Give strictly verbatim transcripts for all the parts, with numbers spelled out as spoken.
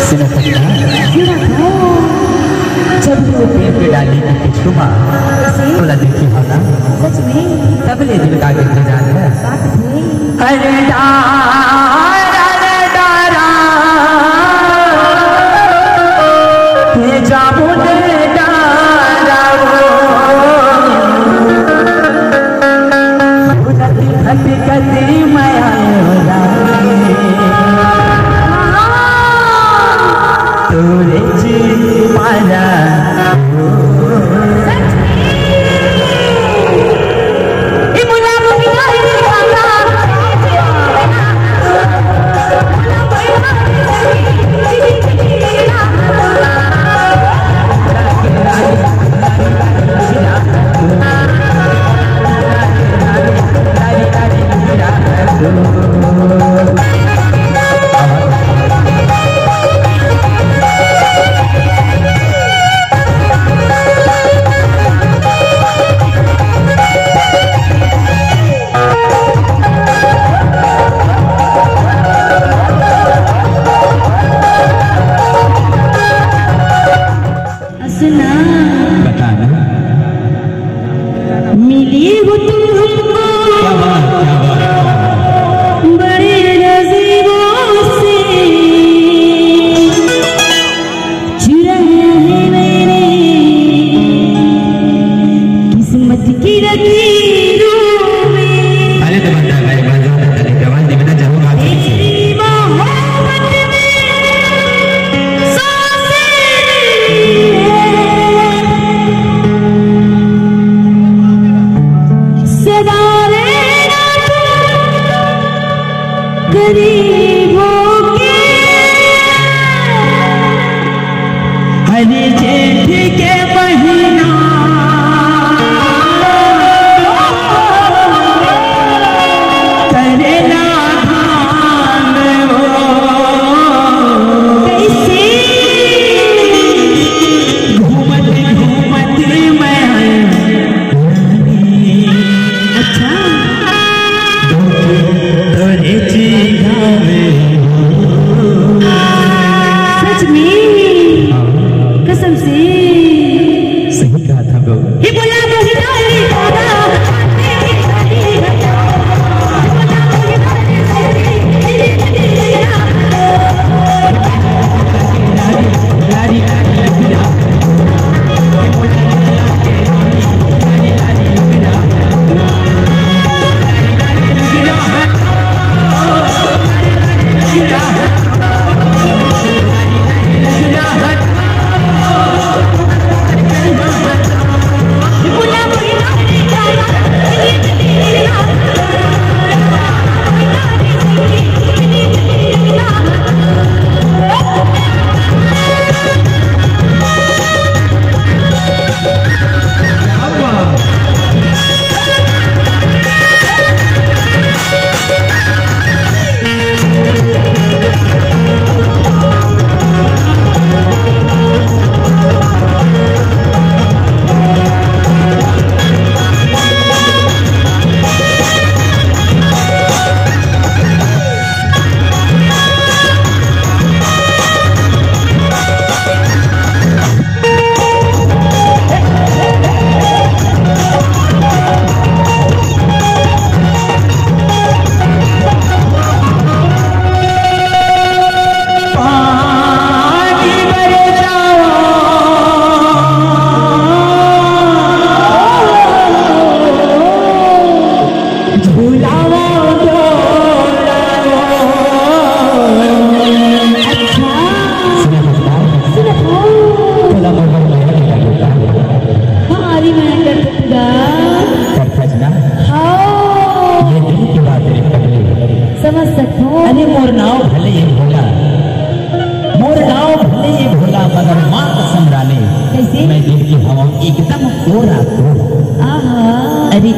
सुनो सखिया, जब वो पेड़ के डाली के पीछू मा तोला देखी हो ना, सच में? तब ले दिल का गिर जान है। अरे डारा, डारा, हे जामुन डारा वो। फुलत फटकत मैं आयो रानी, तोरे जी पारा। सुना। बता ना। मिली हो तुम हमको, क्या बात, क्या बात, क्या बात। बड़े नसीबों से। चुराया है मैंने किस्मत की लकीरों में। अरे तो बता भाई, बता, बता, बता, जवान जी, बता, जरूर आप तेरी मोहब्बत में सांसें है। सदा रहना तुम करीब होके। हर जेठ के महीना करेला धान वो। कैसे? घूमत घूमत मैं आया। अच्छा। तोरे जी गावे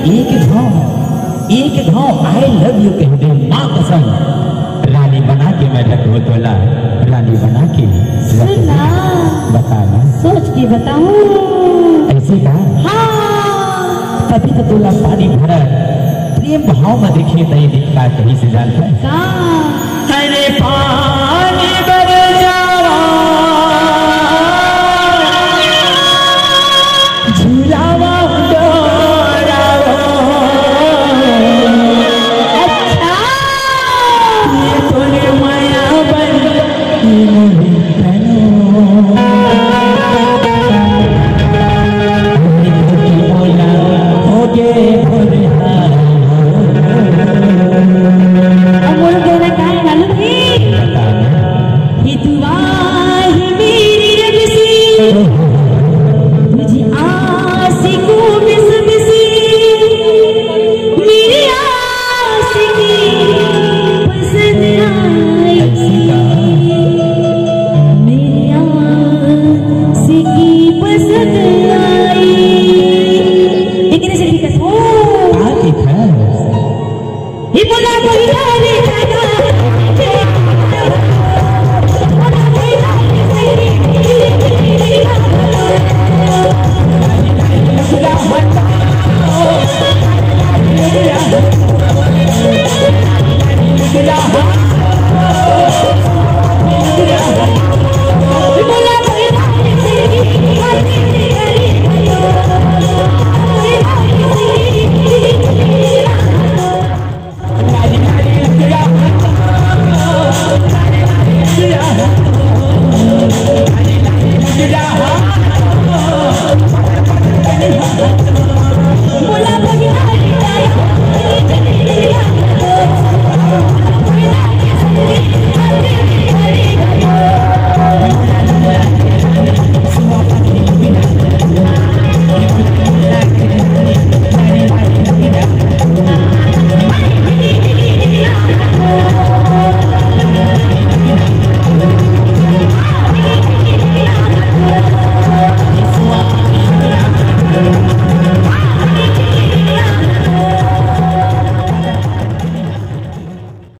एक घाव, एक घाव I love you कह दे, माँ कसम, रानी बना के मैं रखूँ तोला, रानी बना के। सुन ना। बता ना। सोच के बताऊं। ऐसे का? हाँ। तभी तो तोला पानी भरा प्रेम भाव में देखे तई दिखता कहीं से जानता है। का? अरे पानी बर जावा, झुलावा डोरावा। अच्छा। ये तोरे माया बन, ये मोरे तनो। ये तोरे मोला होगे भोरे हाल। अब मोर कहना का है मालूम है? बता ना। ये दुआ है मेरी रब से, तुझे आशिकों में सबसे, मेरी आशिकी पसंद आई। ऐसी का? मेरी आशिकी पसंद आई। लेकिन ऐसे दिक्कत हो। का दिक्कत? ये बोला कोई ना।